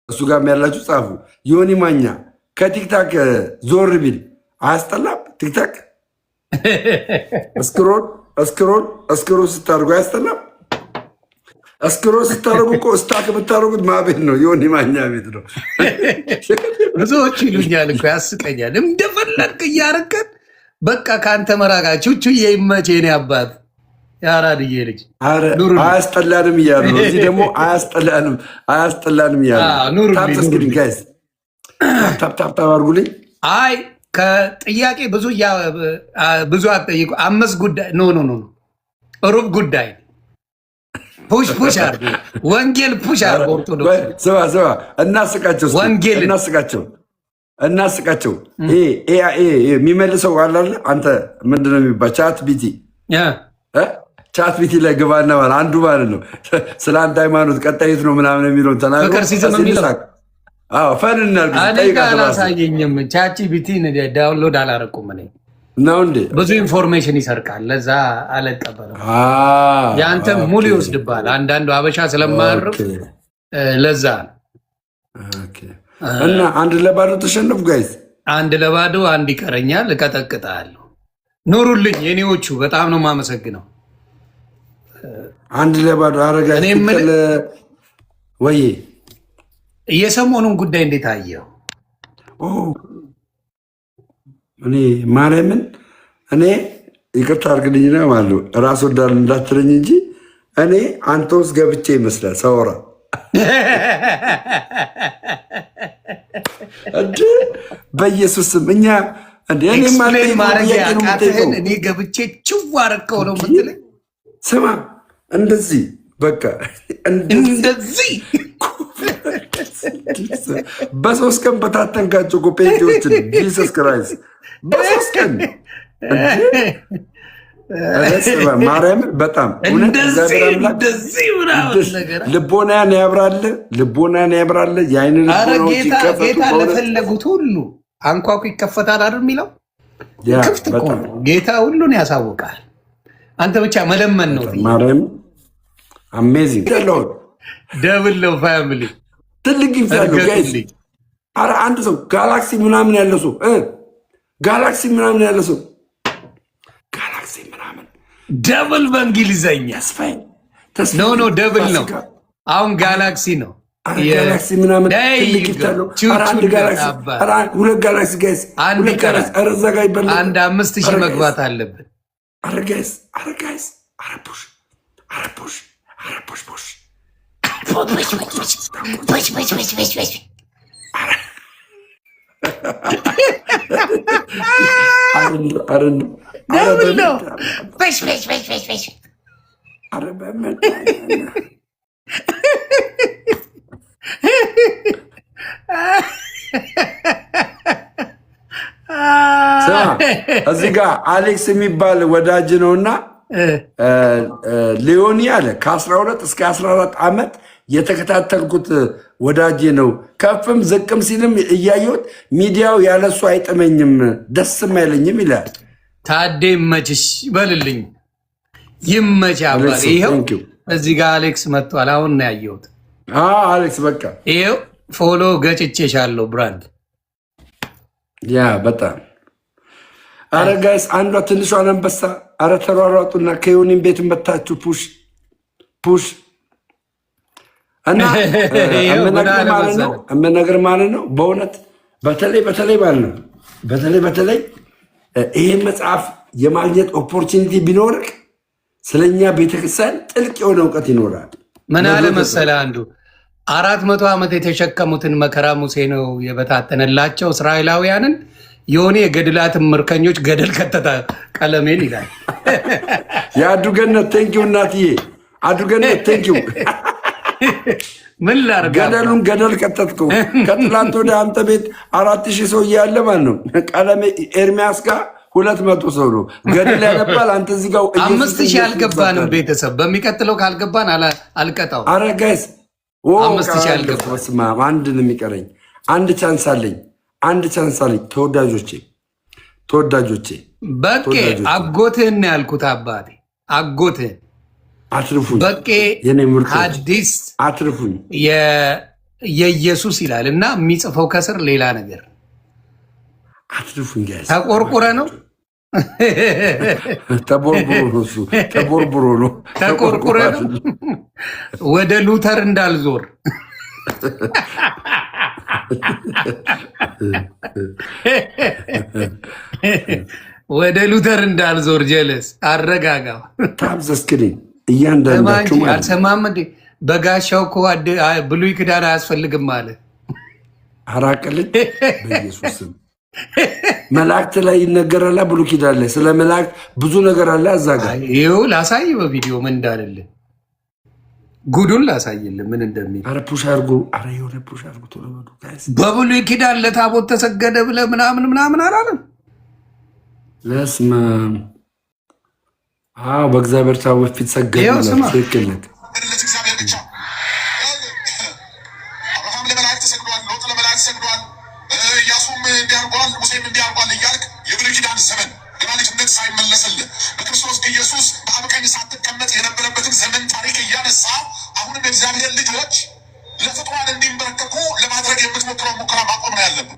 እሱ ጋርም ያላችሁ ጻፉ። ዮኒ ማኛ ከ TikTok ዞር ቢል አያስጠላም? TikTok scroll scroll scroll ስታደርጉ አያስጠላም? Scroll ስታደርጉ እኮ stuck የምታደርጉት ማ ቤት ነው? ዮኒ ማኛ ቤት ነው። ብዙዎቹ ይሉኛል እኮ ያስቀኛል። እንደፈለግ እያረከን በቃ ከአንተ መራቃ ቹቹዬ ይመቼ የኔ አባት የአራድዬ ልጅ አያስጠላንም እያሉ ነው። እዚህ ደግሞ አያስጠላንም አያስጠላንም እያሉ tap screen guys፣ tap tap tap አድርጉልኝ። አይ ከጥያቄ ብዙ ብዙ አትጠይቁ። አምስት ጉዳይ no no no ሩብ ጉዳይ push push አድርጉ። ወንጌል push አድርጉ። ኦርቶዶክስ ስማ ስማ፣ እናስቃቸው፣ ወንጌል እናስቃቸው፣ እናስቃቸው። የሚመልሰው አለ አንተ ምንድን ነው የሚባል ChatGPT ChatGPT ላይ ግባና ማለት አንዱ ማለት ነው ስለ አንድ ሃይማኖት ቀጣይት ነው ምናምን የሚለውን ተናግሮ fun እናድርግ። አላሳየኝም። ChatGPT ን download አላረኩም እኔ ነው እንዴ? ብዙ information ይሰርቃል። ለዛ አልቀበለም። የአንተ ሙሉ ይወስድብሃል። አንዳንዱ አበሻ ስለማያርፍ ለዛ ነው። እና 1-0 ተሸነፉ guys። 1-0፣ አንድ ይቀረኛል። እቀጠቅጣለሁ። ኑሩልኝ የኔዎቹ፣ በጣም ነው የማመሰግነው። 1-0 አረጋ ወይ የሰሞኑን ጉዳይ እንዴት አየው? እኔ ማርያምን እኔ ይቅርታ አድርግልኝና ማለት ነው ራስ ወዳድ እንዳትለኝ እንጂ እኔ አንተ ውስጥ ገብቼ ይመስላል ሳወራ እንደ በኢየሱስ ስም እኛ explain ማድረግ ያቃተህን እኔ ገብቼ ችው አደረከው ነው የምትለኝ? ስማ እንደዚህ በቃ እንደዚህ በ3 ቀን በታተንካቸው እኮ ጴንጤዎችን። Jesus Christ፣ በ3 ቀን ማርያም በጣም ልቦናን ያብራል፣ ልቦናን ያብራል። የአይን ልቦናዎች ይከፈቱ። ጌታ ለፈለጉት ሁሉ አንኳኩ ይከፈታል አይደል የሚለው? ክፍት እኮ ነው። ጌታ ሁሉን ያሳውቃል። አንተ ብቻ መለመን ነው። ማርያም amazing። Double ነው family። ትልቅ gift ያለው guys። ኧረ አንድ ሰው ጋላክሲ ምናምን ያለ ሰው፣ ጋላክሲ ምናምን ያለ ሰው፣ ጋላክሲ ምናምን። Double በእንግሊዘኛ። ተስፋዬ። No no፣ double ነው። አሁን ጋላክሲ ነው። ጋላክሲ ምናምን ትልቅ gift ያለው። ኧረ አንድ ጋላክሲ፣ ኧረ ሁለት galaxy guys፣ ሁለት ጋላክሲ። ኧረ እዛ ጋር ይበላል። አንድ 5,000 መግባት አለብን። ኧረ guys፣ ኧረ guys፣ ኧረ push፣ ኧረ push፣ ኧረ push push። Push push push push push። Double ነው። Push push push push push። ኧረ በመድኃኒዓለም። ስማ፣ እዚህ ጋር አሌክስ የሚባል ወዳጅ ነውና ሊዮኒ አለ ከ12 እስከ 14 ዓመት የተከታተልኩት ወዳጄ ነው። ከፍም ዝቅም ሲልም እያየሁት ሚዲያው ያለሱ አይጥመኝም፣ ደስም አይለኝም ይላል። ታዴ ይመችሽ በልልኝ፣ ይመች አባቴ። ይኸው እዚህ ጋር አሌክስ መጥቷል። አሁን ነው ያየሁት። አሌክስ በቃ። ይኸው follow ገጭቼሻለሁ brand። Yeah በጣም። አረ guys፣ አንዷ ትንሿን አንበሳ አረ ተሯሯጡና ከዮኒን ቤት መታችሁ push push እና የምነግር ማለት ነው በእውነት በተለይ በተለይ ማለት ነው በተለይ በተለይ ይህን መጽሐፍ የማግኘት opportunity ቢኖርክ ስለኛ ቤተክርስቲያን ጥልቅ የሆነ እውቀት ይኖራል። ምን አለ መሰለህ አንዱ 400 ዓመት የተሸከሙትን መከራ ሙሴ ነው የበታተነላቸው እስራኤላውያንን። የሆነ የገድላትን ምርከኞች ገደል ከተታ ቀለሜን ይላል። የአዱገነት thank you እናትዬ፣ አዱገነት thank you። ምን ላድርግ? ገደሉን ገደል ከተትከው። ከትላንት ወደ አንተ ቤት 4,000 ሰው እያለ ማለት ነው ቀለሜ ኤርሚያስ ጋር 200 ሰው ነው ገደል ያነባል። አንተ እዚህ ጋር 5,000 አልገባንም። ቤተሰብ በሚቀጥለው ካልገባን አልቀጣው። አረ guys። 5,000 አልገባም። አንድ ነው የሚቀረኝ። አንድ chance አለኝ። አንድ chance አለኝ። ተወዳጆቼ፣ ተወዳጆቼ። በቄ አጎትህን ነው ያልኩት። አባቴ አጎትህን አትርፉኝ። በቄ የኔ ምርጦች ሐዲስ አትርፉኝ። የኢየሱስ ይላል እና የሚጽፈው ከስር ሌላ ነገር። አትድፉኝ guys። ተቆርቁረ ነው። ተቦርቡሮ ነው እሱ፣ ተቦርቡሮ ነው። ተቆርቁረ ነው። ወደ ሉተር እንዳልዞር። ወደ ሉተር እንዳልዞር ጀለስ አረጋጋው። Tap the screen እያንዳንዳችሁ ማለት ነው። አልሰማም እንዴ? በጋሻው እኮ ብሉይ ኪዳን አያስፈልግም አለ። አራቅልኝ በኢየሱስ ስም። መላእክት ላይ ይነገራላ። ብሉይ ኪዳን ላይ ስለ መላእክት ብዙ ነገር አለ። እዛ ጋር ይኸው ላሳይ በቪዲዮ ምን እንዳለልህ፣ ጉዱን ላሳይልህ ምን እንደሚል። አረ push አድርጉ። አረ የሆነ push አድርጉ። ቶሎ በሉ guys። በብሉይ ኪዳን ለታቦት ተሰገደ ብለህ ምናምን ምናምን አላለም። በስመ አብ። አዎ፣ በእግዚአብሔር ታቦት ፊት ሰገዱ ይኸው ይላል። ስማ። ትክክል ነህ። ሰገደለት እግዚአብሔር ብቻ። አብርሃም ለመላእክት ሰግዷል፣ ሎጥ ለመላእክት ሰግዷል፣ ኢያሱም እንዲህ አርጓል፣ ሙሴም እንዲህ አርጓል እያልክ የብሉይ ኪዳን ዘመን ገና ልጅነት ሳይመለስልህ በክርስቶስ ኢየሱስ በአብ ቀኝ ሳትቀመጥ የነበረበትን ዘመን ታሪክ እያነሳ አሁንም የእግዚአብሔር ልጆች ለፍጡራን እንዲንበረከኩ ለማድረግ የምትሞክረው ሙከራ ማቆም ነው ያለብን።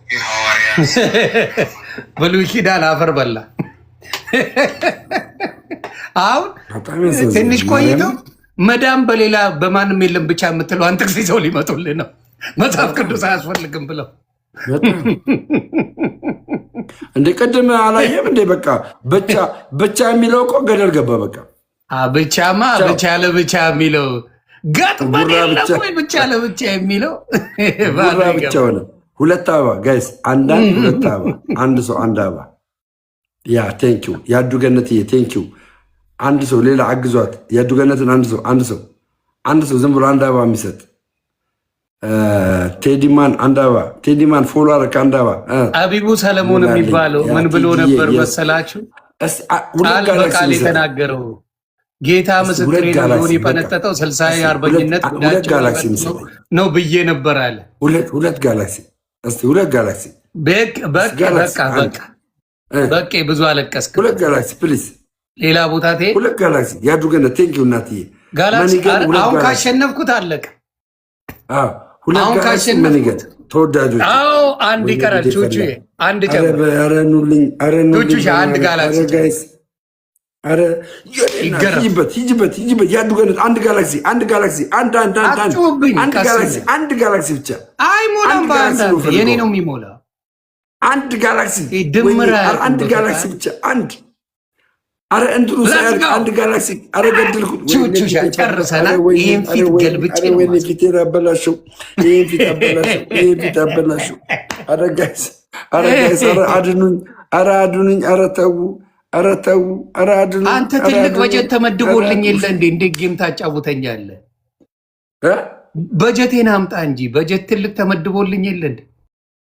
ብሉይ ኪዳን አፈር በላ። አሁን በጣም ያሳዝናል። ትንሽ ቆይቶ ማርያምን። መዳን በሌላ በማንም የለም ብቻ የምትለው አንተ ጥቅስ ይዘው ሊመጡልህ ነው። መጽሐፍ ቅዱስ አያስፈልግም ብለው። በጣም እንደ ቅድም አላየም እንዴ? በቃ ብቻ ብቻ የሚለው እኮ ገደል ገባ። በቃ ብቻማ ብቻ ለብቻ የሚለው ገጥመን ጉራ የለም ብቻ። ወይ ብቻ ለብቻ የሚለው ጉራ ብቻ ሆነ። ሁለት አበባ guys፣ አንዳንድ ሁለት አበባ፣ አንድ ሰው አንድ አበባ። Yeah, thank you ያዱ ገነትዬ፣ thank you። አንድ ሰው ሌላ አግዟት። ያዱ ገነትን አንድ ሰው፣ አንድ ሰው፣ አንድ ሰው ዝም ብሎ አንድ አበባ የሚሰጥ። ቴዲማን አንድ አበባ፣ ቴዲማን follow አደረክ፣ አንድ አበባ። ጠቢቡ ሰለሞን ሙላልኝ። የሚባለው ያ ምን ብሎ ቴዲዬ፣ ነበር yes። መሰላችሁ? እስቲ ሁለት ቃል ጋላክሲ በቃል የሚሰጥ የተናገረው ጌታ እስቲ ምስክሬ ሁለት ነው። ጋላክሲ ዮኒ በቃ። የፈነጠጠው 60 እስቲ የአርበኝነት ሁለት ጉዳቸው ጋላክሲ የሚቀጥለው የሚሰጠኝ ነው ብዬ ነበር አለ። ሁለት ጋላክሲ፣ እስቲ ሁለት ጋላክሲ። በቃ ጋላክሲ በቃ አንድ በቃ በቃ ብዙ አለቀስክ። ሁለት galaxy please። ሌላ ቦታ ትሄድ። ሁለት ጋላክሲ ያዱ ገነት፣ thank you እናትዬ። ጋላክሲ money gun ሁለት አሁን ጋላክሲ። ካሸነፍኩት አለቀ። አዎ፣ ሁለት አሁን ጋላክሲ ካሸነፍኩት money gun ተወዳጆች። አዎ፣ አንድ ወይኔ ይቀራል። ጉዴ ቹቹ ፈላ። አንድ ኧረ ጨምር። ኧረ ኑልኝ፣ ኧረ ኑልኝ። ቹቹ አንድ ጋላክሲ ኧረ guys፣ ኧረ የኔ እናት፣ ይገረም። ሂጂበት፣ ሂጂበት፣ ሂጂበት። ያዱ ገነት አንድ ጋላክሲ፣ አንድ ጋላክሲ፣ አንድ፣ አንድ፣ አንድ፣ አንድ። አትጩህብኝ፣ አንድ ቀስ ጋላክሲ በል። አንድ ጋላክሲ ብቻ። አይሞላም። አንድ በአንድ ጋላክሲ ነው አንተ የኔ ፈልገው። ነው የሚሞላ። አንድ ጋላክሲ። ይሄ ድምር ወይኔ፣ ኧረ አያውቅም አንድ በፈጣሪ። ጋላክሲ ብቻ አንድ። አረ እንትኑ Let's ሳያልቅ go። አንድ ጋላክሲ። አረ ገደልኩት። ወይኔ ቹቹ ፊቴ ፈላ። ጨርሰናል። አረ ወይኔ፣ ይህን አረ ፊት ወይኔ፣ ገልብጬ አረ ነው ወይኔ የማስገባው። ፊቴን አበላሸው። ይህን ፊት አበላሸው። ይህን ፊት አበላሸው። አረ guys፣ አረ guys፣ አረ አድኑኝ፣ አረ አድኑኝ፣ አረ ተዉ፣ አረ ተዉ፣ አረ አድኑኝ። አንተ አረ ትልቅ አድኑኝ። በጀት ተመድቦልኝ አረ የለ እንዴ? እንዴት game ታጫውተኛለህ? እ? በጀቴን አምጣ እንጂ፣ በጀት ትልቅ ተመድቦልኝ የለ እንዴ?